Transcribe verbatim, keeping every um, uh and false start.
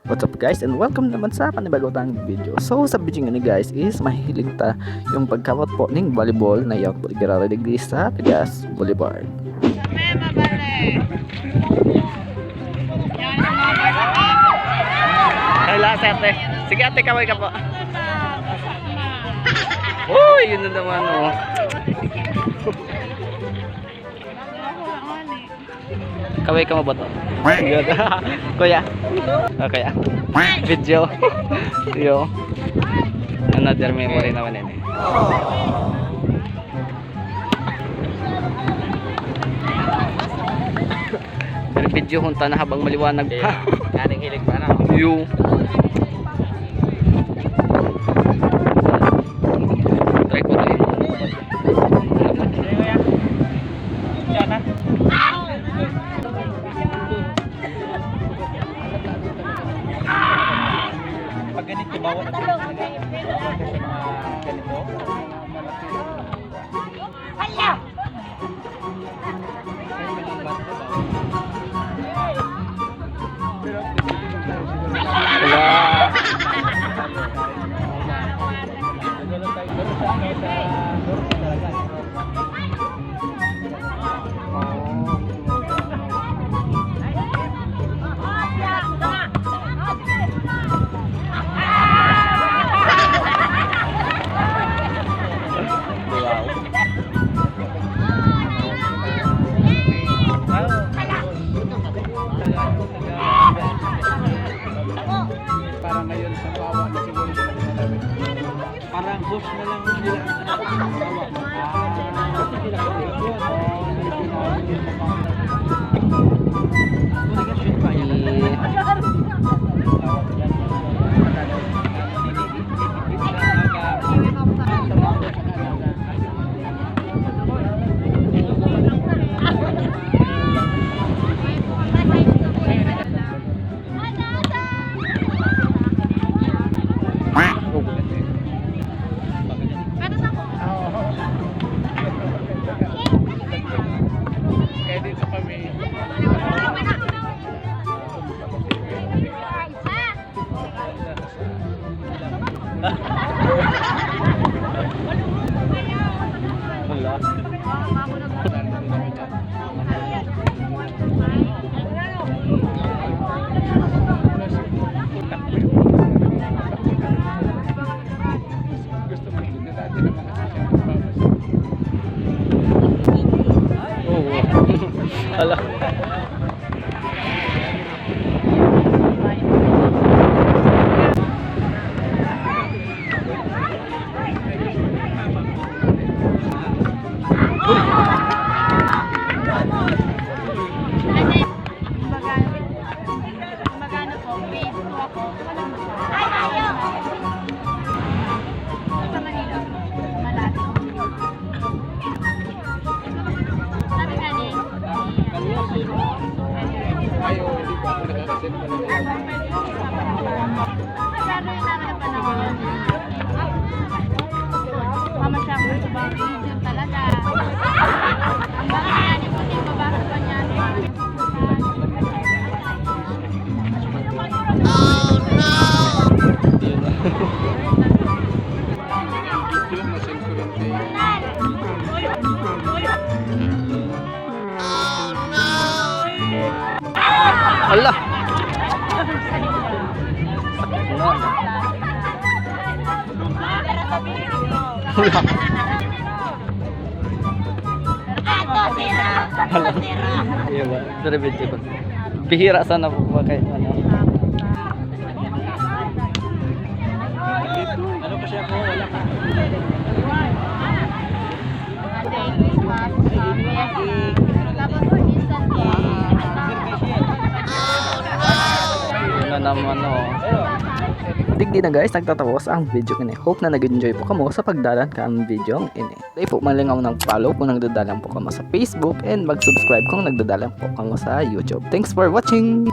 What's up guys, and welcome naman sa panibagong video. So sa video nga ni guys is mahihiling ta yung pagkawat po ning volleyball na yung giraray digdi sa Tigas Boulevard. Kaya sa ate. Sige ate, kaway ka po. Uy, yun na naman oh. Kaway ka mo ba to? Kuya. Okay ah. Video. Yo. Another memory naman yun eh. Pero video hunta na habang maliwanag pa. Kaning hilig pa na. Yo. Try ko tayo. Pag ganito, bawal na ganito. Hala! Para ngayon sa pawa na siguro sila. Parang host na lang nila. Hala. Magana po, phase two ako. Ay, ayaw! Sa Manila. Malapit. Sabi nga ni, masyado yung naman ang panahon. Mama siya, ang gusto ba? Video talaga. Ang baka nga ni Putin, babasa pa niya. Hala! Sakit na. Hala. Iya ba? Pero video ko. Bihira sana po ba kayo, ano? Ano pa siya po? Wala ka. Tapos minsan din, ano naman, oh. Digdi na guys, nagtatapos ang video ini. Hope na nag-enjoy po kamo sa pagdalan kan video ini. Dai po malingaw nag-follow kung nagdadalan po kamo sa Facebook and mag-subscribe kung nagdadalan po kamo sa YouTube. Thanks for watching!